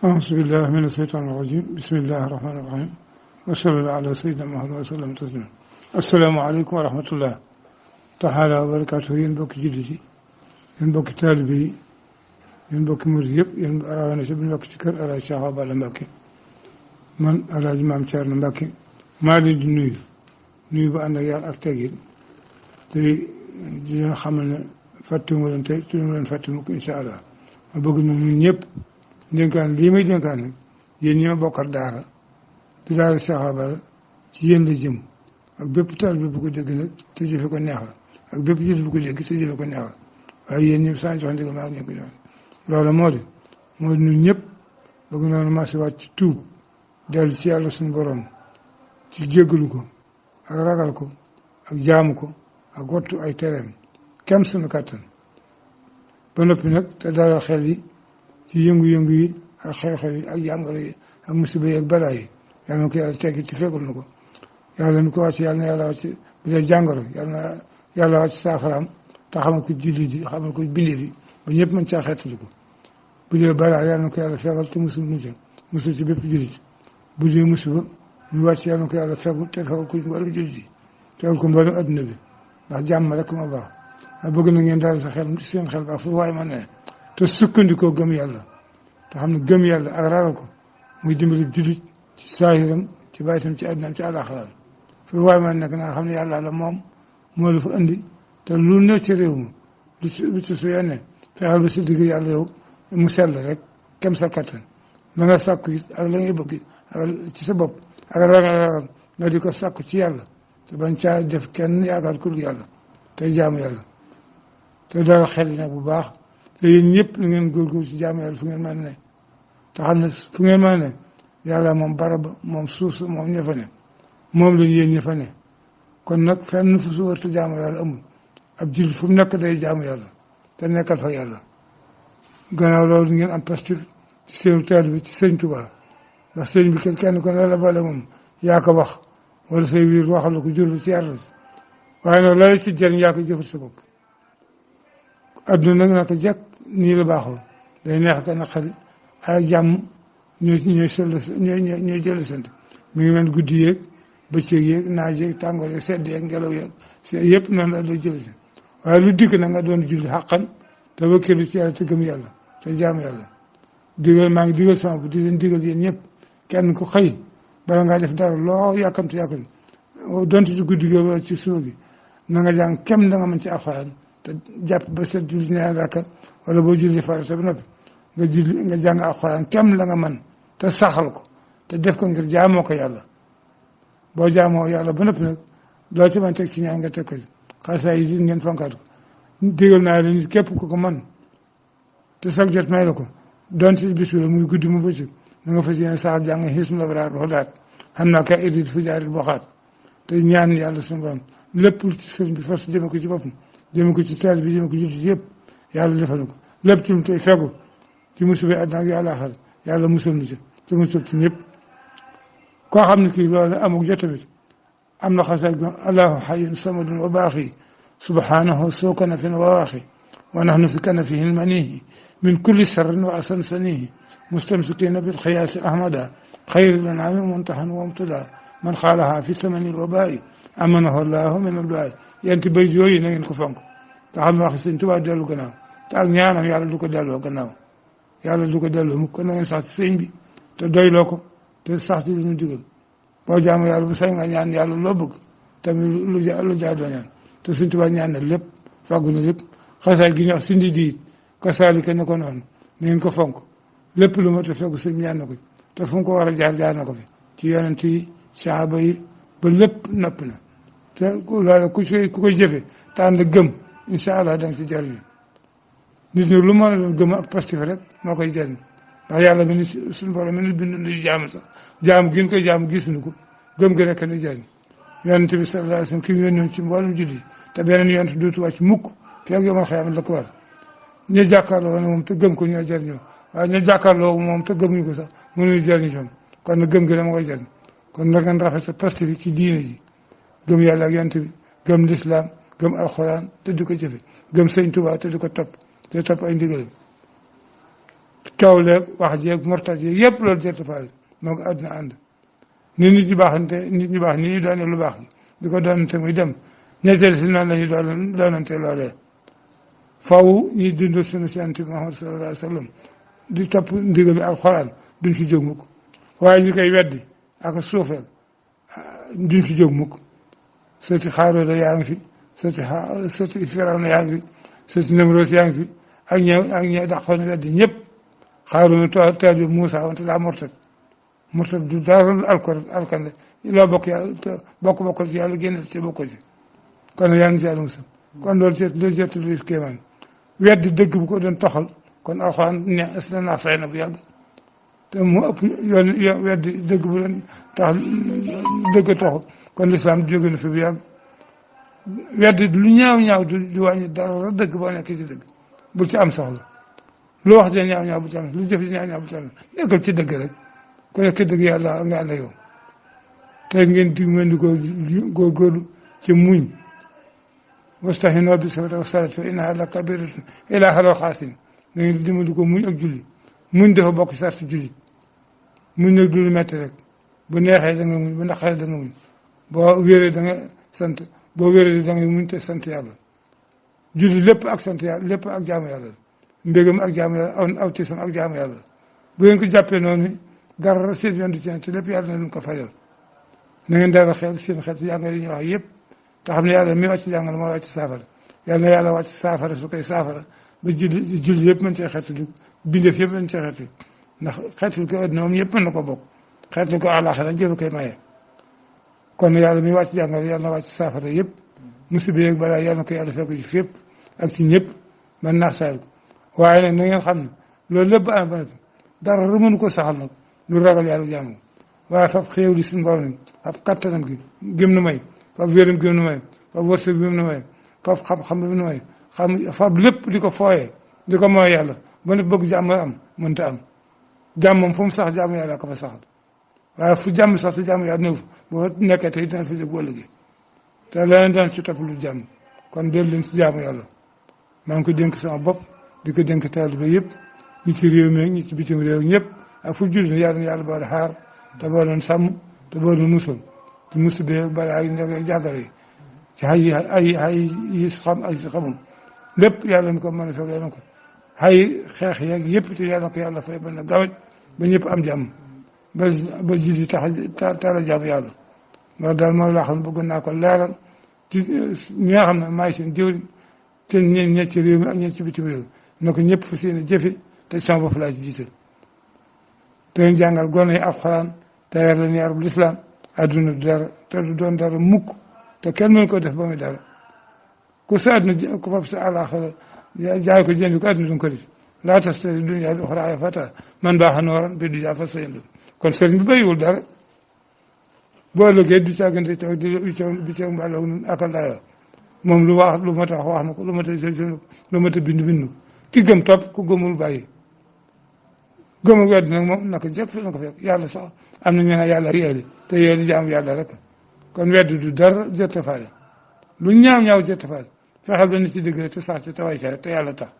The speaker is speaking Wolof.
أعوذ بالله من الشيطان الرجيم بسم الله الرحمن الرحيم وصلى الله على سيدنا محمد وسلم تسليما السلام عليكم ورحمة الله تعالى وبركاته yéen mbokki jullit yi yéen mbokki taalibe yi yéen mbokki murid yëpp yéen rawatina si bu ñu mbokk ci kër El Hadj Cheikh Awa Balla Mbacké man El Hadj Maam Thierno Mbacké maa leen di nuyu ba ànd ak yar ak teggin te di leen xamal ne fàttewuma leen tey te du ma leen fàtte mukk incha allah ma bëgg na ñun ñëpp dénkaan lii may dénkaan nag yéen ñi ma bokkal daara di daara Cheikh Awa Balla ci yéen la jëm ak bépp taalibe bu ko dégg nag te jëfe ko neex la ak bépp jullit bu ko dégg te jëfe ko neex la waaye yéen ñëpp saa jox ndigal maa ngi ko jox loolu moo di ñun ñëpp bëgg noonu marché waat ci tuub dellu ci yàlla suñu borom ci jéggalu ko ak ragal ko ak jaamu ko ak wattu ay tereem kem suñu kàttan ba noppi nag te dalal xel yi ci yëngu-yëngu yi ak xew-xew yi ak jàngoro yi ak musiba yi ak balaa yi yàlla na ko yàlla teggi ci fekkul na ko yàlla mi ko wàcc yàlla na yàlla wàcc bu dee jàngoro yàlla na yàlla wàcc saafaraam te xamal ko jullit yi xamal ko bindee fi ba ñëpp mën caa xeetali ko bu dee balaa yàlla na ko yàlla fegal te musul ci bépp jullit bu dee musiba muy wàcc yàlla na ko yàlla fegu te fegal ko mboolem jullit yi fegal ko mboolem adduna bi ndax jàmm rek ma baax ma bëgg na ngeen daal sa xel seen xel baax fu waaye man ne te sukkandikoo gëm yàlla te xam ne gëm yàlla ak ragal ko muy dimbali jullit ci saahiram ci bàyyitam ci àddinaam ci àllaaxiraam fu waaye man nekk naa xam ne yàlla la moom moo la fa indi te lu ne ci réew mi lu ci su yenne fexeel ba si digg yàlla yow mu sell rek kem sa kattan la nga sàkku it ak la ngay bëgg ak ci sa bopp ak ragal nga di ko sàkku ci yàlla te bañ caa def kenn yaakaar ku dul yàlla te jaamu yàlla te dara xel yi nag bu baax te yéen ñëpp na ngeen góorgóorlu ci jaamu yàlla fu ngeen mën ne te xam ne fu ngeen mën ne yàlla moom barab moom suuf sa moom ña fa ne moom lañ yéen ña fa ne kon nag fenn fu su wër te jaamu yàlla amul ab jullit fu mu nekk day jaamu yàlla te nekkal fa yàlla gannaaw loolu ngeen am pastif ci seenu teel bi ci sëñ Tuubaa ndax sëñ bi kenn ko ne la bale moom yaa ko wax wala say wiir waxal la ko jurlu ci yàlla waaye nag la ci jëriñ yaa ko jëfat sa bopp adduna nag naka jekk nii la baaxoo day neex ka naqari ay jàmm ñooy jël sant mi ngi mel guddi yeeg bëccëg yeeg naaj yeeg tàngoor yeeg sedd yeeg ngelaw yeeg yëpp noonu la lay jël si waaye lu dikk na nga doon julli xàqan te wëkkeelu ci yàlla te gëm yàlla te jaamu yàlla maa ngi digal sama bu di leen digal yéen ñëpp kenn ku xëy bala ngaa def dara loo yàkkamti donte ci guddi gi wala ci suba gi na nga jàng kem da nga mën ci alxuraan te jàpp ba set julli ñaari rakka wala boo julli farata ba noppi nga jàng alxuraan kem la nga mën te saxal ko te def ko ngir jaamoo ko yàlla boo jaamoo yàlla ba noppi nag loo ci mën teg ci ñaan nga teg ko ci xasaay yi ngeen fonkaat ko digal naa la nit képp ku ko mën te sag jot may la ko donte ci bis bi la muy guddi mu bëccëg na nga fas yéene saxal jàng xismu labraar xodaat xam naa ka idit fu jaarit boxaat te ñaan yàlla suñu borom lépp ci sëriñ bi fas jëme ko ci boppam jëme ko ci taal bi jëme ko jullit yëpp yàlla defal ko lépp ci mu tey fegu ci musiba àddina ak yàlla xal yàlla musal nu ci te musal ci ñëpp koo xam ne kii loolu amuk jotamit am na xasaay go allahu xayun samadun wa baaxi subhanahu soo kanafin wa waaxi wa nahnu fi kanafihi lmanihi min kulli sharrin wa asansanihi mustamsikina bilxiyaasi ahmada xayri lanami muntahan wa mubtada man xaalaha fi samani lwabaai amanahu allahu min albaai yenti bay yooyu na ngeen ko fonk te xam ne wax sëñ Tuubaa dellu gannaaw te ak ñaanam yàlla du ko delloo gannaaw yàlla du ko delloo mukk na ngeen sax ci sëñ bi te doyloo ko te sax ci li ñu digal boo jaamu yàlla bu sañ nga ñaan yàlla loo bëgg tamit lu jaadoo ñaan te sëñ Tuubaa ñaan na lépp fàggu na lépp xasaay gi ñu wax sindi diit kasaalika ne ko noonu na ngeen ko fonk lépp lu ma te fekk sëñ ñaan na ko te fu mu ko war a jaar na ko fi ci yonent yi saaba yi ba lépp nopp na te loolu ku koy jëfe te ànd gëm incha allah da nga ci jëriñu nit ñi lu mën a doon gëm ak pastif rek moo koy jëriñ ndax yàlla mi ni suñu borom mi ni bind nuy jaamu sax jaamu gin koy jaamu gisuñu ko gëm gi rek ni jëriñ yonent bi sallallahu alayhi wasallam ki mu yónnoon ci mboolem julli te beneen yonent dootu wàcc mukk feeg yomal xëyam la ko war ñu jàkkaarloo woon moom te gëm ko ñoo jëriñoo waaye ñu jàkkaarloo moom te gëmuñu ko sax mënuñu jëriñ ñoom kon nag gëm gi dama koy jëriñ kon nag ngeen rafet sa pastif bi ci diine ji gëm yàlla ak yonent bi gëm lislaam gëm alxuraan te di ko jëfe gëm sëñ Tuubaa te di ko topp te topp ay ndigalam coow leeg wax jeeg mortat yeeg yëpp loolu jërta faale moo ko àdduna ànd ni nit ñi baaxante nit ñi baax ni ñu doone lu baax di ko doonante muy dem ñetteel si noonu la ñu doonante loolee faw ñuy dund sunu Yonent bi Muhammad sallallahu alayhi wa sallam di topp ndigali alxuraan duñ fi jóg mukk waaye ñu koy weddi ak suufeel duñ fi jóg mukk sëti Xaaruuna yaa ngi fi sëti Firawna yaa ngi fi sëti Namroos yaa ngi fi ak ñe dàqoon weddi ñëpp Xaaruuna teel bi Muusaa wante daa murtad du dara alkande loo bokk yàlla bokkal ci yàlla génn ci bokko ci kon yàlla na ci yàlla musal kon loolu jot lu kéemaan weddi dëgg bu ko doon toxal kon alxuraan naax say na bu yàgg te mu ëpp yoon weddi dëgg bu doon tax dëgg toxal kon lislaam jóge na fi bu yàgg weddi lu ñaaw du wàññi dara dëgg boo nekk ci dëgg bul ci am soxla lu wax de ñaaw bu ci am lu jëf di ñaaw bu ci am nekkal ci dëgg rek ku nekk dëgg yàlla nga ànd ak yow te ngeen di mën di góorgóorlu ci muñ wastahinoo bis sabri was salaati fa innahaa lakabiiratun illaa alal xaasiin da ngeen di dimbali ko muñ ak julli muñ dafa bokk ci sarti julli muñ nag du lu metti rek bu neexee da nga muñ bu naqaree da nga muñ boo wéree da nga sant boo wéree da nga muñ te sant yàlla julli lépp ak sant yàlla lépp ak jaamu yàlla mbégam ak jaamu yàlla aw tisam ak jaamu yàlla bu ngeen ko jàppee noonu dara seen yoon di ci lépp yàlla na leen ko fajal na ngeen dara xel seen xel ci jàngale yi ñuy wax yëpp te xam ne yàlla mi wàcc jàngale moo wàcc saafara yàlla na yàlla wàcc saafara su koy saafara ba julli yëpp mën cee xeetlu bindeef yëpp mën cee xeetlu ndax xeetlu ko adduna moom yëpp mën na ko bokk xeetlu ko àllaaxira jëru koy maye kon yàlla mi wàcc jàngale yàlla na wàcc saafara yëpp musiba yeeg balaa yàlla na ko yàlla fekk ci fépp ak ci ñëpp man naax sayal ko waaye nag na ngeen xam ne loolu lépp am ba dara mënu ko saxal nag lu ragal yàlla jaamu waaye fab xéew li suñu borom ni fab kattanam gi gëm na may fab wéram gëm na may fab wërsëg gëm na may fab xam-xam gëm na may fab lépp di ko fooyee di ko mooy yàlla ba ne bëgg jàmm am mënta am jàmm moom fu mu sax jàmm yàlla ko fa saxal waaye fu jàmm sax su jàmm yàlla néew boo nekkee tey dina fi jóg wala gi te leneen daan ci topp lu jàmm kon dellu leen si jaamu yàlla maa ngi ko dénk sama bopp di ko dénk taalibe yëpp ñi ci réew mi ñi ci bitim réew ñëpp ak fu julli yàlla boole xaar te boo leen sàmm te boo leen musal ci musibe balaa yi nekk jàngale yi ci ay yi xam ak si xamul lépp yàlla na ko mën a fekk yàlla na ko ay xeex yeeg yëpp te yàlla na ko yàlla fay ba na gawaj ba ñëpp am jàmm ba julli tala jàmm yàlla loolu daal mooy loo xam ne bëgg naa ko leeral ci ñi nga xam ne maay seen jëwriñ te ñe ci réew mi ak ñe ci bitim réew na ko ñëpp fu seen jëfe te sama bopp laa ci jiital te ñu jàngal gone yi alxuraan te yar leen yarub lislaam adduna du dara te du doon dara mukk te kenn mënu ko def ba muy dara ku sa adduna ku fab sa àllaaxira jaay ko jënd ko adduna du ko def laa tastari dunya bi uxraa ya fata man baaxa nooran bi du jaa fa sayndu kon sëriñ bi béyiwul dara boo ëllëgee du càggante taw du caw mbàlloog nun akal daayoo moom lu ma tax wax na ko lu ma ta bind ko ki gëm topp ku gëmul bàyyi gëmul wedd nag moom naka jëkk fi na ko fekk yàlla sax am na ñu ne yàlla yeeli te yeeli jaamu yàlla rek kon wedd du dara jëtta faale lu ñaaw jëtta faale fexeel ba nit ci dëgg te sax ci taway ca rek te yàlla tax